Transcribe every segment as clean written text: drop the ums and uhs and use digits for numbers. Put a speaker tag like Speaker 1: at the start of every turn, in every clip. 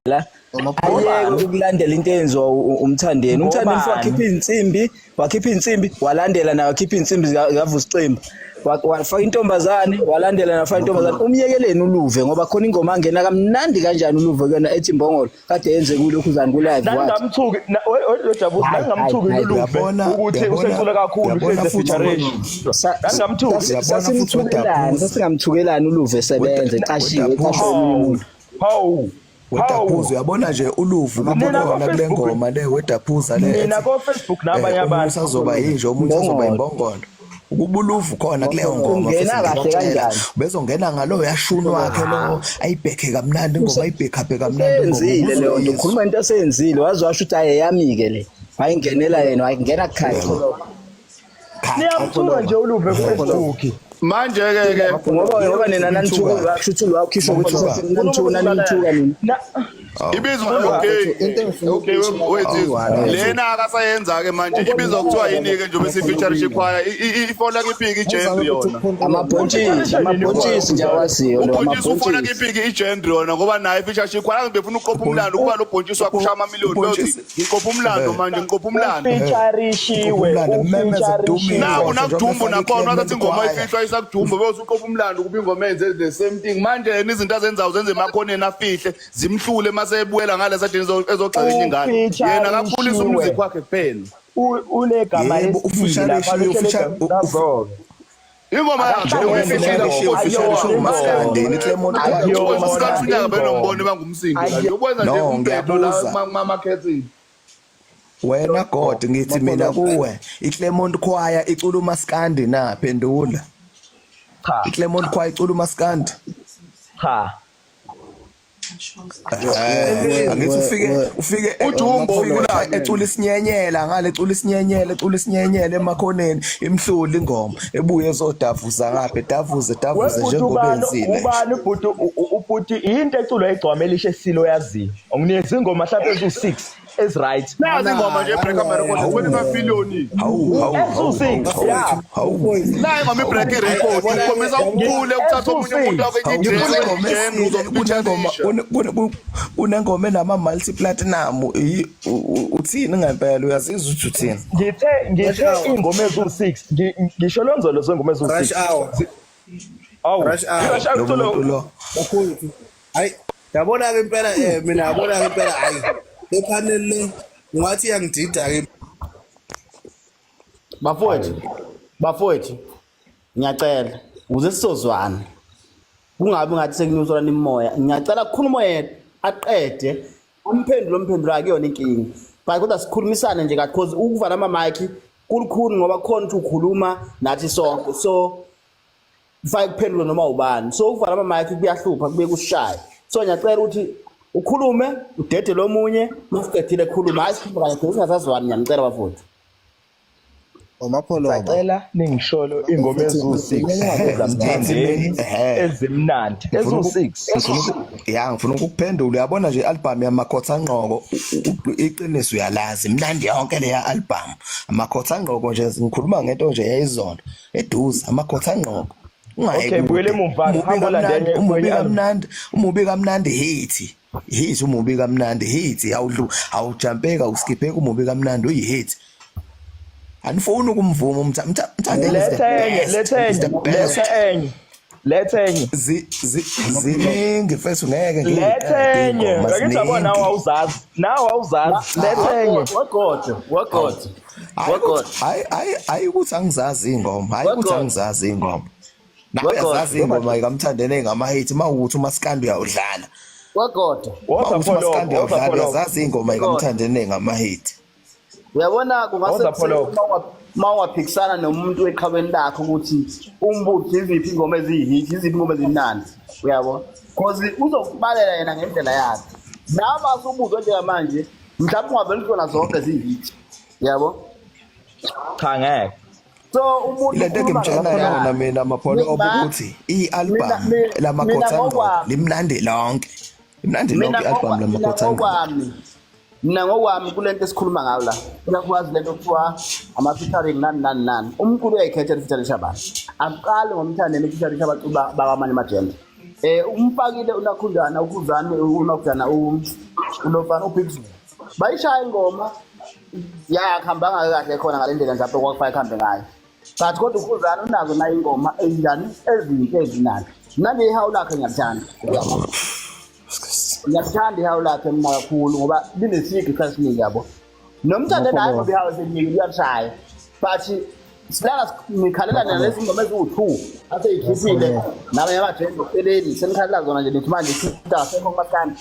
Speaker 1: La ayeke ukulandela into eyenziwa uMthandeni. UMthandeni futhi wakhipha izinsimbi, wakhipha izinsimbi, walandela naye wakhipha izinsimbi zikaVusicimba. Wafaka intombazane, walandela naye wafaka intombazane. Umyekeleni uLuve ngoba khona ingoma angena kamnandi kanjani uLuve kuyona ethi imbongolo kade yenze kulokhu zani ku live wathi.
Speaker 2: Nangingamthuki wejabusi, nangingamthuki uLuve ukuthi usecula kakhulu uhlezi featuring. Nangingamthuki.
Speaker 1: Sasimthukelani, sasingamthukelani uLuve sebenze ecashiwe ecashwe omunye umuntu.
Speaker 2: Hawu.
Speaker 3: Wedaphuza uyabona nje uluvu kukhona kule ngoma le wedaphuza le.
Speaker 2: Mina ko Facebook nabanye abantu.
Speaker 3: Usazoba yinje omunye usazoba imbongolo. Ukuba uluvu khona kuleyo ngoma
Speaker 1: ungena kahle kanjani?
Speaker 3: Bezongena ngalo yashuni wakhe lo ayibhekhe kamnandi ingoma ayibhekaphe kamnandi
Speaker 1: ingoma. Usenzile leyo nto ukhuluma into asenzile waze washo ukuthi ayeyami ke le. Wayingenela yena wayingena khathi.
Speaker 2: Niyamthuka nje uluve ku Facebook.
Speaker 4: Manje ke ke
Speaker 1: ngoba nina nanithuka kusho ukuthi lwakhishwa ukuthi nanithuka nanithuka nina.
Speaker 4: Ibizwa okay. Okay wait lena akasayenza ke manje ibizwa kuthiwa yini ke njengoba sifeature ikhwaya ifola kipiki igenre yona.
Speaker 1: Amabhontshisi amabhontshisi nje awaziyo
Speaker 4: lo amabhontshisi ufola kipiki igenre yona ngoba naye feature ikhwaya ngibefuna ukuqopha umlando kuba lo bhontshisi wakhusha ama million beyothi ngiqopha umlando manje ngiqopha umlando.
Speaker 2: Ufeaturishiwe ufeaturishiwe.
Speaker 4: Naku nakudumbu nakhona wathatha ingoma ifihlwa isakudumbu beyothi uqopha umlando kuba ingoma enze the same thing manje yena izinto azenzayo zenze emakhoneni afihle zimhlule mase ebuyela ngale sadini ezogxeka enye ingane yena akakhulisa umusic wakhe kuphela
Speaker 2: ulegama
Speaker 3: Yebo, ufeaturishiwe,
Speaker 4: ingoma yakhe
Speaker 3: ufeaturishiwe umaskandi iClermont
Speaker 4: umaskandi unyaka benombona bangumsindo la ukwenza nje
Speaker 3: No,
Speaker 4: umbhedo la
Speaker 3: ngiyabuza.
Speaker 4: mamakhetini
Speaker 3: Wena God ngithi mina kuwe iClermont Choir icula umaskandi na phendula
Speaker 2: Cha.
Speaker 3: iClermont Choir icula umaskandi
Speaker 2: Cha.
Speaker 3: Angithi ufike ufike
Speaker 4: uJumbo
Speaker 3: ufike ecula isinyenyela ngale ecula isinyenyela ecula isinyenyela emakhoneni imhluli ingoma ebuye ezodavuza ngapha edavuze edavuze njengoba enzile
Speaker 2: ubani ubhuti ubhuti into eculwa igcwama elishe silo yaziyo unginikeza ingoma mhlawumbe ezu-6 ezi-right
Speaker 4: nazi ingoma nje break ama record 25 million
Speaker 3: hawu hawu
Speaker 2: ezu-6 ya
Speaker 3: hawu
Speaker 4: nayi ingoma ibreak record ukhombisa ukukhule ukuthatha omunye umuntu wakwenye
Speaker 3: kunengoma kunengoma enama multi platinum uthini ngempela uyazizwa ukuthi uthini
Speaker 2: ngithe ngithe ingoma ezu-6 ngisho lonzolo zengoma ezu-6
Speaker 5: Rush hour.
Speaker 2: awu
Speaker 5: Rush hour.
Speaker 2: Rush hour
Speaker 3: lo
Speaker 2: culo
Speaker 3: muntu lo
Speaker 5: Bafowethu. Hayi, yabona ke impela mina yabona ke impela hayi. Le panel le ngathi iyangidida ke.
Speaker 6: Bafowethu, bafowethu, ngiyacela ukuze sizozwana. Kungabi ngathi sekunyuselana imimoya. Ngiyacela kukhuluma yedwa aqede amphendule umphendula akuyona inkinga. But kodwa sikhulumisane nje kahle because ukuvala ama-mic kulukhuni ngoba kukhona ukuthi ukhuluma nathi sonke. So kufake kuphendule noma ubani. So ukuvala ama-mic kuyahlupha kubuye kushaye. So ngiyacela ukuthi ukhulume udede lomunye masiqedile khuluma hayi sikhuluma kanye thina singasazwani ngiyanicela bafowethu.
Speaker 5: Omapholoba.
Speaker 2: Sacela ningisholo ingoma ezu-6 ezamthandeni ezimnandi ezu-6.
Speaker 3: Ya ngifuna ukukuphendula uyabona nje i-album yamakhotha ngqoko iqiniso uyalazi imnandi yonke leya album amakhotha ngqoko nje ngikhuluma ngento nje yayizolo eduze amakhotha ngqoko ungayi
Speaker 2: Okay, buyela emuva,
Speaker 3: umubi
Speaker 2: hamba
Speaker 3: kamnandi
Speaker 2: ulandele
Speaker 3: umubi
Speaker 2: kwenye album.
Speaker 3: kamnandi umubi kamnandi hit hit umubi kamnandi hit awudlu awujampeka uskipheka umubi kamnandi uyihit anifuni ukumvuma umthandeni is the
Speaker 2: Letha enye,
Speaker 3: best
Speaker 2: letha
Speaker 3: is the
Speaker 2: enye,
Speaker 3: best
Speaker 2: letha enye. Letha enye.
Speaker 3: Ziningi mfethu ngeke
Speaker 2: Letha
Speaker 3: ngiyiqede
Speaker 2: enye.
Speaker 3: iy'ngoma
Speaker 2: Akithi yabona nawe
Speaker 3: ziningi
Speaker 2: awuzazi. Nawe awuzazi. Letha enye.
Speaker 6: Wagodo, wagodo.
Speaker 3: Hayi
Speaker 6: Wagodo.
Speaker 3: ukuthi hayi hayi hayi ukuthi angizazi iy'ngoma hayi ukuthi
Speaker 6: Wagodo.
Speaker 3: angizazi iy'ngoma nawe
Speaker 6: Wagodo.
Speaker 3: uyazazi iy'ngoma yikamthandeni ey'ngama-hit uma ukuthi umaskandi uyawudlala
Speaker 6: Wagodo.
Speaker 3: uma
Speaker 2: Woza
Speaker 3: ukuthi umaskandi
Speaker 2: pholobo, woza
Speaker 3: uyawudlala
Speaker 2: pholobo.
Speaker 3: uyazazi iy'ngoma yikamthandeni ey'ngama-hit
Speaker 6: Uyabona kungase
Speaker 2: Woza pholobo.
Speaker 6: uma ungaphikisana nomuntu eqhaweni lakho ukuthi umbuze iziphi ingoma eziyihit, iziphi ingoma ezimnandi. Uyabo? Cause uzokubalela yena ngendlela yakhe. Nawe mase ubuzwe njengamanje, mhlawumbe ungavele uzibona zonke ziyihit. Yabo?
Speaker 2: Cha ngeke.
Speaker 6: So umuntu
Speaker 3: ile nto
Speaker 6: ukhuluma
Speaker 3: engimtshela
Speaker 6: ngendlela
Speaker 3: yona
Speaker 6: yakhe.
Speaker 3: mina mapholobo
Speaker 6: Mina
Speaker 3: ukuthi i-album
Speaker 6: mina mina
Speaker 3: lamakhotha ngqoko
Speaker 6: ngokwami
Speaker 3: limnandi lonke limnandi
Speaker 6: mina
Speaker 3: lonke i-album
Speaker 6: ngokwa mina
Speaker 3: lamakhotha ngqoko
Speaker 6: ngokwami mina ngokwami kulento esikhuluma ngayo la ikakhulukazi lento kuthiwa ama-featuring nani nani nani umculo uyayikhethela i-featuring abantu akuqali ngomthandeni i-featuring abaculi bakwamanye amajenda. Umfakile unakhunjana ukhuzane unokujana ulofana uBig Zulu. Bayishaya ingoma yakuhambanga kahle khona ngale ndlela mhlawumbe kwakufanele kuhambe ngayo. But kodwa ukhuzane unazo nayo ingoma ezinjani ezinhle ezinalo. Mina nje ihawu lakhe ngiyalithanda. Ngiyalithanda ihawu lakhe mina kakhulu ngoba linesigi isikhathi esiningi yabo. Nomthande naye ngoba ihawu seningi liyalishaya. But silala nikhalela nalezi ngoma eziwu-2 aseyikhiphile nabanye abajende eceleni senikhalela zona nje nithi manje sitha asekho kumaskandi.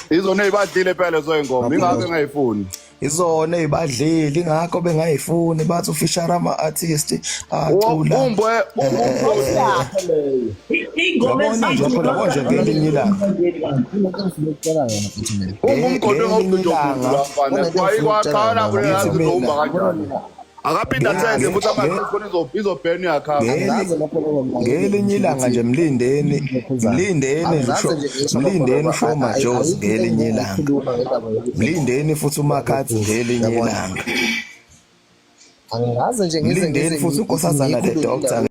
Speaker 4: Izona ey'badlile phela lezo y'ngoma, ingakho engayifuni.
Speaker 3: Izona ey'badlile ingakho bengayifuni bathi ufishara ama-artist acula.
Speaker 4: Umbwe
Speaker 6: Yakhe leyo.
Speaker 7: Iy'ngoma
Speaker 3: Yabona nje phela konje ngelinye ilanga.
Speaker 4: Umba umgodo
Speaker 3: Ngelinye
Speaker 4: engawugqinjwa
Speaker 3: ilanga
Speaker 4: mfana. Kwayikwaqala kuleyazi uzowumba kanjani. Akaphinde athenge futhi amanje khona izobhena uyakhava.
Speaker 3: Ngelinye ilanga nje mlindeni mlindeni nje usho mlindeni usho Majozi ngelinye ilanga. Mlindeni futhi uMakhathi ngelinye ilanga.
Speaker 8: Angaze nje ngize
Speaker 3: Mlindeni futhi uNkosazana the Doctor.